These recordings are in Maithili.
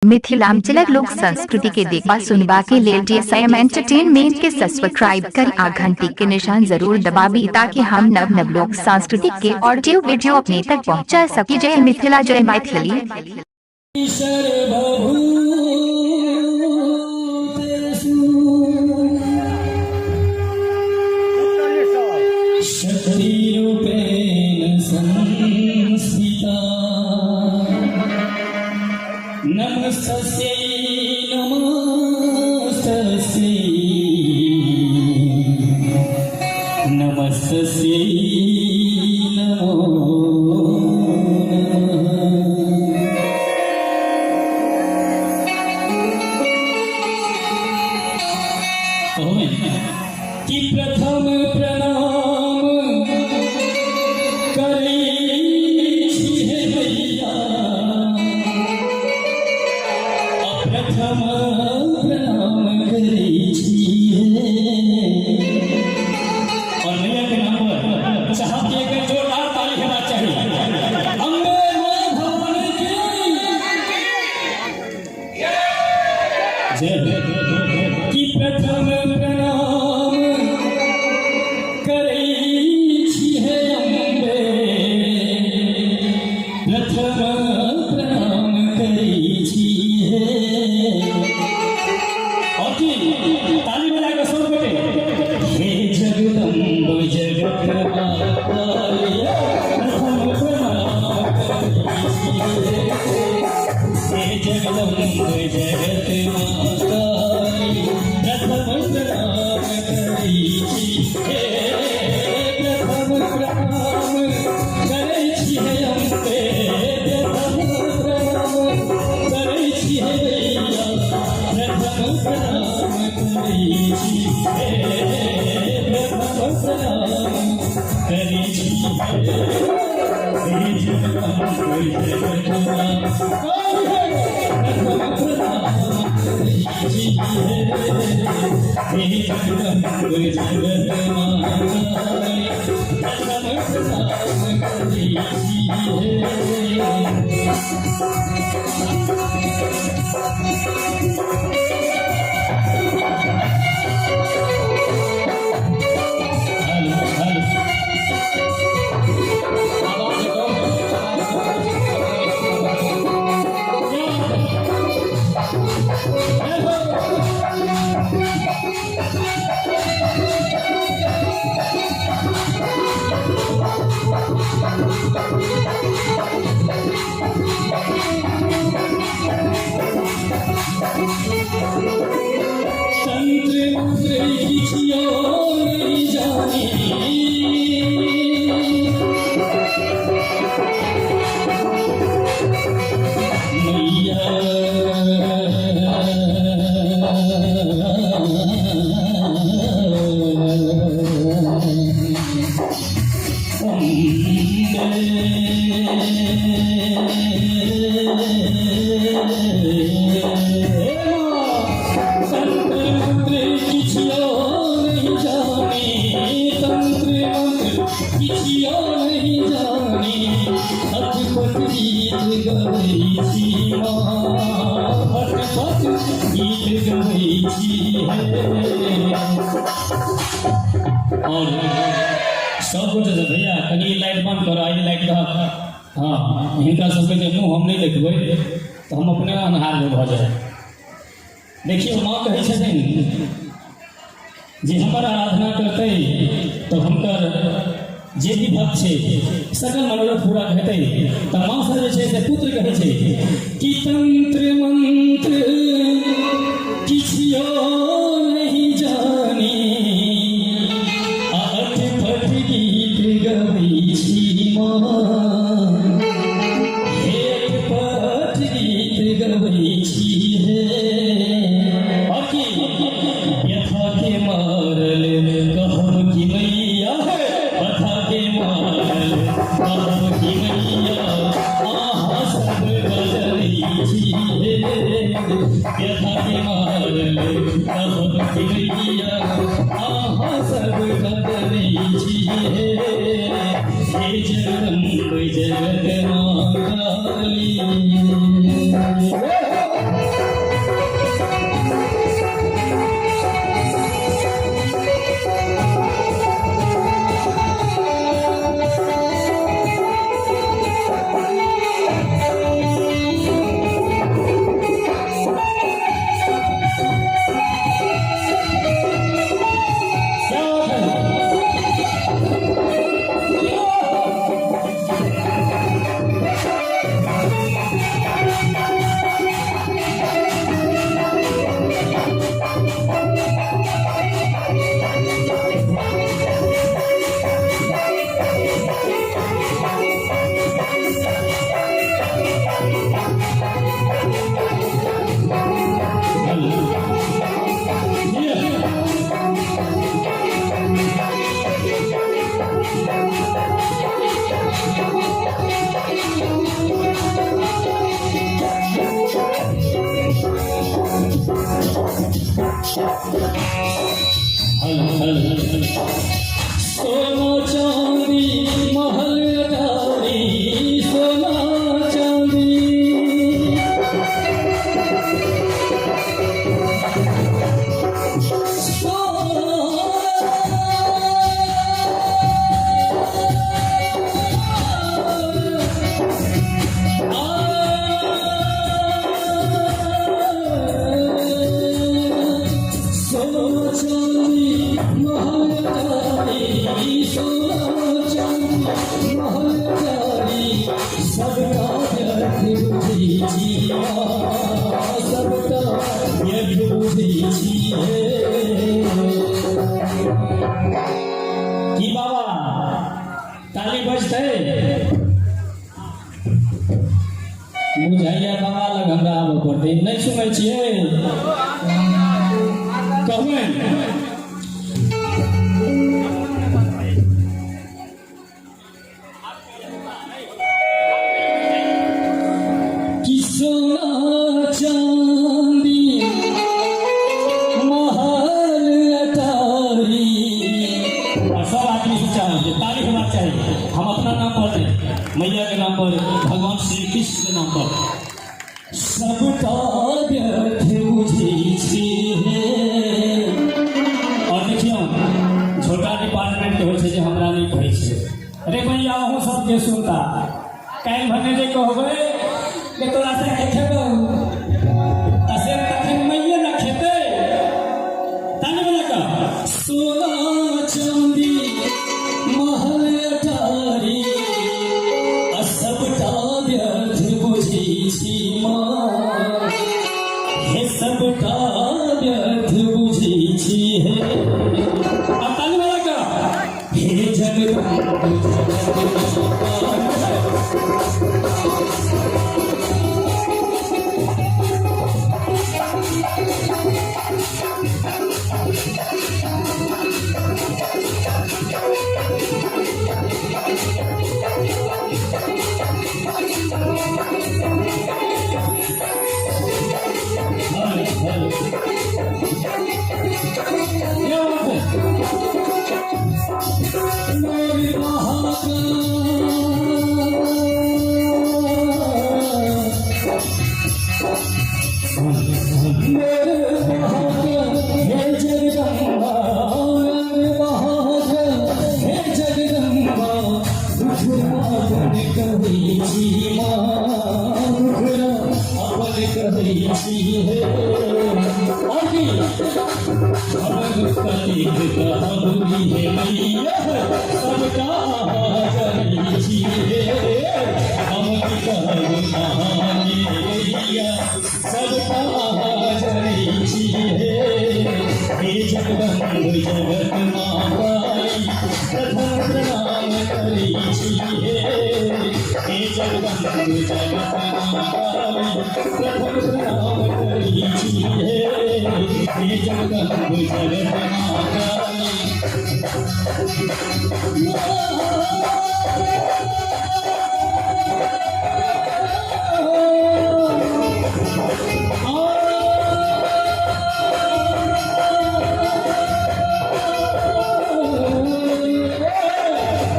मिथिलांचलक लोक संस्कृति के देखबा सुनबा के लेल डीएसएम एंटरटेनमेंट के सब्सक्राइब कर आ घंटी के निशान जरूर दबाबी ताकि हम नव नव लोक सांस्कृतिक के ऑडियो वीडियो अपने तक पहुंचा सकी। जय मिथिला, जय मैथिली। सर्वभूतेषु शक्तिरूपेण संस्थिता। नमस्तस्यै नमस्तस्यै नमस्तस्यै नमो नमः। कहबै कि प्रथम प्रणाम करै छी हे मैया, प्रथम प्रणाम करै छी हे। और मैया के नाम पर चाहब कि एक जोरदार ताली हेबाक चाही। अम्बे माँ भवानी की जय। कि प्रथम प्रणाम करै छी हे अम्बे, प्रथम प्रणाम करै छी हे। और की ताली बजा के सब गोटे, हे जगदम्ब जगत माता, प्रथम प्रणाम करै छी हे। हे जगदम्ब जगत माता, प्रथम प्रणाम करै छी हे। प्रथम प्रणाम करै छी हे अम्बे, प्रथम प्रणाम करै छी हे मैया, प्रथम प्रणाम करै छी हे। प्रथम प्रणाम करै छी हे, हे जगदम्ब जगत माता, प्रथम प्रणाम करै छी हे। हे जगदम्ब जगत माता, प्रथम प्रणाम करै छी हे। हेलो हेलो, आवाज कम। क्या बात है? जय हो। तंत्र मंत्र किछियो नहीं जानी, मैया। तंत्र मंत्र किछियो नहीं जानी, तंत्र मंत्र किछियो नहीं जानी, अटपट गीत गबै छी माँ, अटपट गीत गबै छी हे। और सब गोटे से भैया, कनि लाइट बंद करो, आई लाइट रह। हाँ, हिनका सबके जे मुँह हम नहि देखबै तऽ हम अपने अन्हारमे भऽ जाए। देखियौ, माँ कहै छथिन जे हमर आराधना करतै तऽ हुनकर जे भी भक्त छै सकल मनोरथ पूरा हेतै। तऽ माँ से जे छै से पुत्र कहै छै कि तंत्र मंत्र किछियो नहीं जानी, अटपट गीत गबै छी माँ, हे अटपट गीत गबै छी हे। और की व्यथा के मारल कहब कि मैया हे, व्यथा के मारल कहब कि मैया, अहाँ सब बदलै छी हे। व्यथा के मारल कहब कि मैया, अहाँ सब बदलै छी हे। हे जगदम्ब जगत माँ काली। Hello hello hello. सोना चांदी महल अटारी, सोना चांदी, सोना चांदी महल अटारी, सोना चांदी महल अटारी, सबटा व्यर्थ बुझै छी माँ, सबटा व्यर्थ बुझै छी हे। की बाबा, ताली बजतै? बुझाइया बाबा लग हमरा आबऽ पड़तै। नहि सुनै छियै? कहबै। कि सोना चांदी महल अटारी, और सब आदमी से चाहे जे तारीफ होना चाही। हम अपना नाम पर नहीं, मैया के नाम पर, भगवान श्री कृष्ण के नाम पर, सबटा व्यर्थ बुझै छी हे। और देखियौ, छोटा डिपार्टमेंट के होइ छै जे हमरा नहि कहै छै। अरे भैया, अहूँ सबके सुनता। काल्हि भने जे कहबै जे तोरा से खेबौ, तऽ से तखन मैये ने खेतै। ताली बजा कऽ। सोना चांदी महल अटारी, आ सबटा व्यर्थ बुझै छी माँ, हे सबटा व्यर्थ बुझै छी हे। आ ताली बजा कऽ। हे जगदम्बे जगत। हेलो हेलो, ये बात है। मेरी महाकाल, मेरे महाकाल हे जगदम्बा, मेरे महाकाल हे जगदम्बा, दुखड़ा अपन कहै छी माँ, दुखड़ा अपन कहै छी हे। और की हम कतेक कहब हे मैया, सबटा जनै छी हे। हम की कहब कहानी मैया, सबटा जनै छी हे। हे जगदम्ब जगत माता, प्रथम प्रणाम करै छी हे। हे जगदम्ब जगत माता, प्रथम प्रणाम करै छी हे। हे जगदम्ब जगत माता।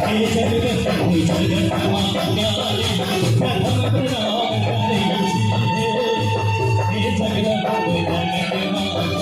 हे जगदम्ब जगत माता, प्रथम प्रणाम करै छी हे। हे जगदम्ब जगत माता।